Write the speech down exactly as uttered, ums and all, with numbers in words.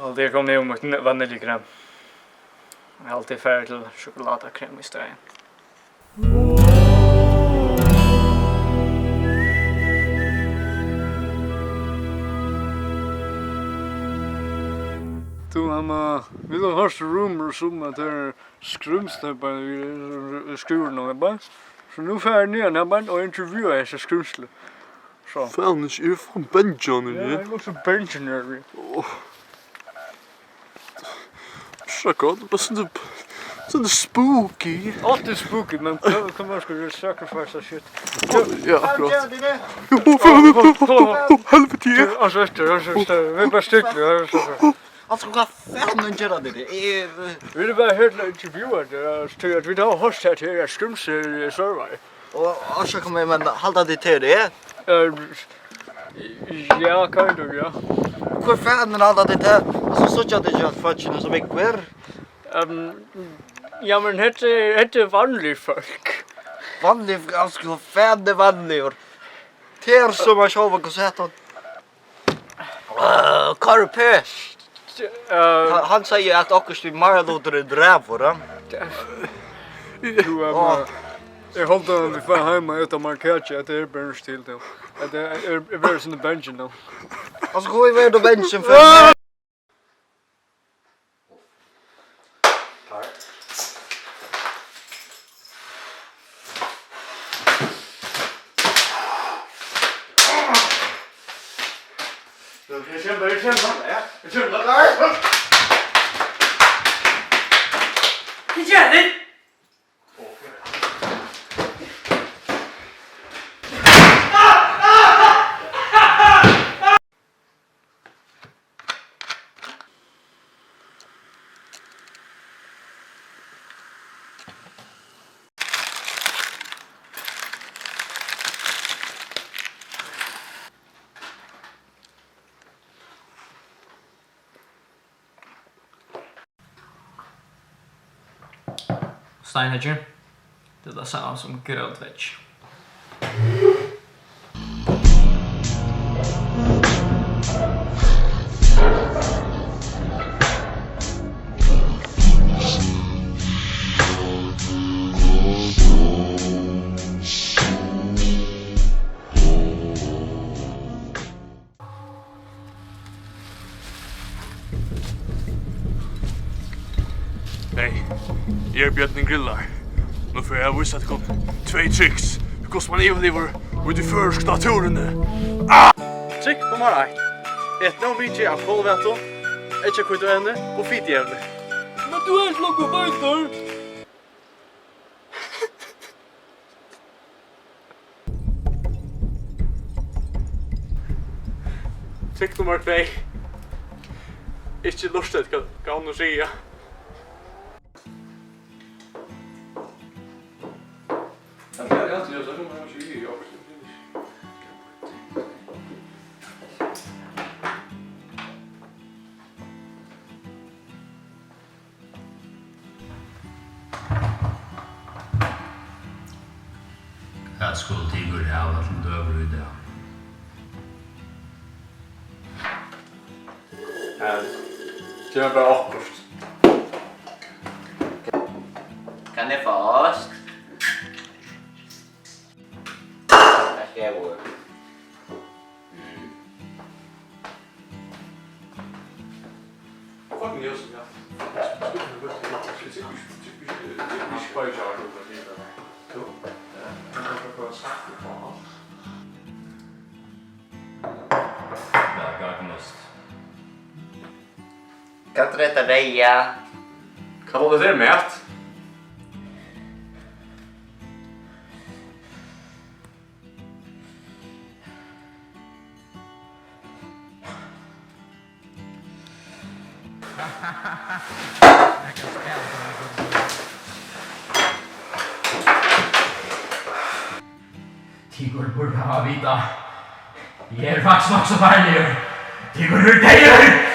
Tað er komið um eitt n-, vaniljukrem. Eg haldi, eg fari til sjokulátakrem í staðin. Tú, Hanna, vit hava hoyrt rumors um, at tað er skrímsl, bara, skrivar nú, bara. So nú fari eg niðan har, bara, og intervjúi hesi skrímsl. So. Fanin, eg eri fanin bangin, ja, eg eri so bangin, ja. Åh. So gott, bara sånn, sånn spooky. Alt er spooky, men hvat, hvat man skal sacrifice shit. Ja, akkurát. Helvete. Altso, eftir, altso, eftir. Vit eru bara stillir, altso. Altso, hvat fanin gera tit? Eg, eh, vit eru bara her til at intervjúa teg, altso, tí at vit hava hoyrt at her eru skrímsl í Sørvági. Og, og so kom eg, men halda tit tað er? Eh, ja, kind of, ja. Hvar fanin halda tit tað? Altso, síggja tit ikki at fólkini sum búgva her? Ehm, ja, men hetta er, hetta er vanlig fólk. Vanlig, altso, hvar fanin er vanligur? Tað er sum at sjálva, hvussu hetta? Eh, Kári P. Eh, hann, hann segði, at okkurt við meirilutan er dræpur, ja. Jú, eh, men eg haldi, at vit fara heim og eta meir kaki, at tað er bara til, tú. At tað er, er, er bara sånn bangin, tú. Altso, hví verður tú bangin fyri? Klár. Nú, eg kemur, eg kemur, ja. Eg kemur, klár. Hvat ger tú? Steinhyggjur. Tað er tað sama sum grilled veg. Hey, eg eri Bjørnin Grillar. Nú fari eg at vísa tykkum tvey triks, hvussu man yvirlivir úti í føroysku náttúruni. Ah! Trikk nummar eitt. Et nóg mikið av kolvætu, eggjahvítuevni og fitievni. Men tú ert longu feitur. Trikk nummar tvey. Ikki lurta eftir, hvat, hvat onnur siga. Hvat skulu tykur hava til døgurða í dag? Ja, gev mær bara okkurt. Kann eg fáa ost? Tað skal eg. Mm. Fucking Josef, ja. Tað gagnast. Hvat er hetta reyða? Hvat hevur tú við mat? Tykur burdu hava vitað. Eg eri faktiskt nokk so farligur. Tykur eru deyðir!